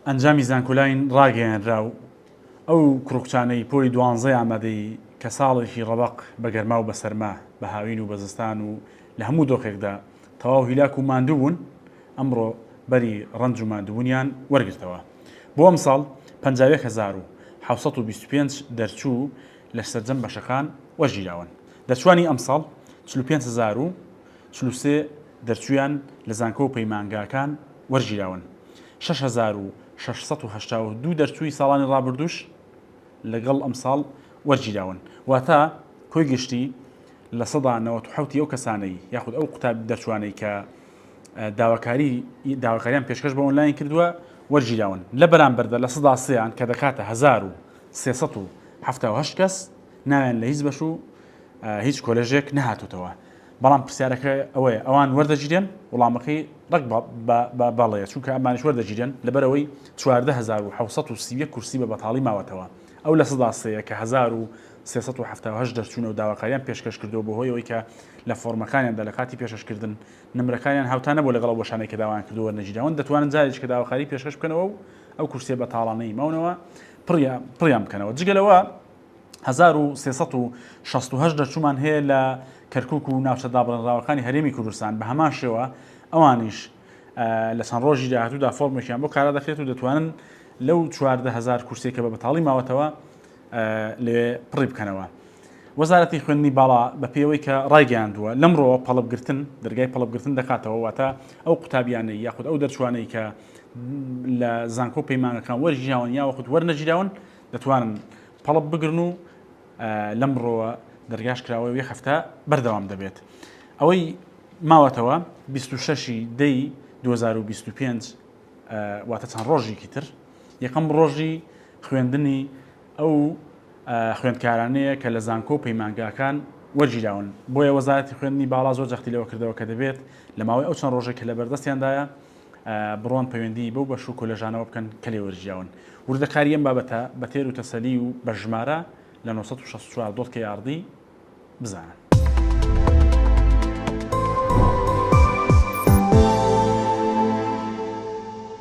ئەنجامی زانکۆلاین ڕاگەیەنرا و ئەو کوڕ و کچانەی پۆلی دوانزەی ئامادەیی کە ساڵێکی ڕەبەق بە گەرما و بە سەرما، بە هاوین و بە زستان و لە هەموو دۆخێکدا تەواو هیلاک و ماندوو بوون، ئەمڕۆ بەری ڕەنج و ماندووبوونیان وەرگرتەوە. بۆ ئەمساڵ 51 725 دەرچوو لە سەرجەم بەشەکان وەرگیراون. دەرچووانی ئەمساڵ 45043 دەرچوویان لە زانکۆ و پەیمانگاکان وەرگیراون. 6682 دەرچووی ساڵانی ڕابردووش لەگەڵ ئەمساڵ وەرگیراون. واتە کۆی گشتی 97% ی ئەو کەسانەی یاخود ئەو قوتابی دەرچووانەی کە داواکاری داواکاریان پێشکەش بە ئۆنلاین کردووە وەرگیراون. لە بەرامبەردا لە سێیان کە دەکاتە 1378 کەس ناویان لە هیچ بەش و هیچ کۆلێژێک نەهاتوتەوە. بەڵام پرسیارەکە ئەوەیە ئەوان وەردەگیرێن؟ وڵامەکەی ڕەک بە بەڵێیە، چونکە ئەمانیش وەردەگیرێن، لەبەرئەوەی 14731 کورسی بە بەتاڵی ماوەتەوە، ئەو لە سێیە کە 1378 دەرچوونە و داواکاریان پێشکەش کردووە بەهۆی ئەوەی کە لە فۆرمەکانیاندا لە کاتی پێشکەشکردن نمرەکانیان هاوتا نەبووە لەگەڵ ئەو بەشانەی کە داوایان کردووە وەرنەگیراون، دەتوانن جارێکی کە داواکاری پێشکەش بکەنەوە و ئەو کورسیە بەتاڵانەی ماونەوە پڕیان بکەنەوە. جگە لەوە 1368 دەرچوومان هەیە لە کەرکوک و ناوچە دابڕێنراوەکانی هەرێمی کوردستان، بە هەمان شێوە ئەوانیش لە چەند ڕۆژی داهاتوودا فۆرمێکیان بۆ کارا دەکرێت و دەتوانن لەو 14 هەزار کورسیە کە بە بەتاڵی ماوەتەوە لەوێ پڕی بکەنەوە. وەزارەتی خوێندنی باڵا بە پێوەی کە ڕایگەیاندووە لەمڕۆوە پەڵپگرتن دەرگای پەڵپگرتن دەکاتەوە، واتە ئەو قوتابیانەی یاخود ئەو دەرچوانەی کە لە زانکۆ پەیمانگەکان وەرگیراون یاوەخود وەرنەگیراون دەتوانن پەڵپ بگرن و لەمڕۆوە دەرگاش کراوەی و یەک هەفتە بەردەوام دەبێت. ئەوەی ماوەتەوە 26 دەی 2025 واتە چەند ڕۆژێکی تر یەکەم ڕۆژی خوێندنی ئەو خوێندکارانەیە کە لە زانکۆ و پەیمانگاکان وەرگیراون. بۆیە وەزارەتی خوێندنی باڵا زۆر جەختی لەوە کردەوە کە دەبێت لە ماوەی ئەو چەند ڕۆژێک کە لە بەردەستیاندایە بڕۆن پەیوەندی بەو بەش و کۆلێژانەوە بکەن کە لێ وەرگیراون. وردەکاری ئەم بابەتە بە تێر و تەسەلی و بە ژمارە لە 964 dot KRD بزانن.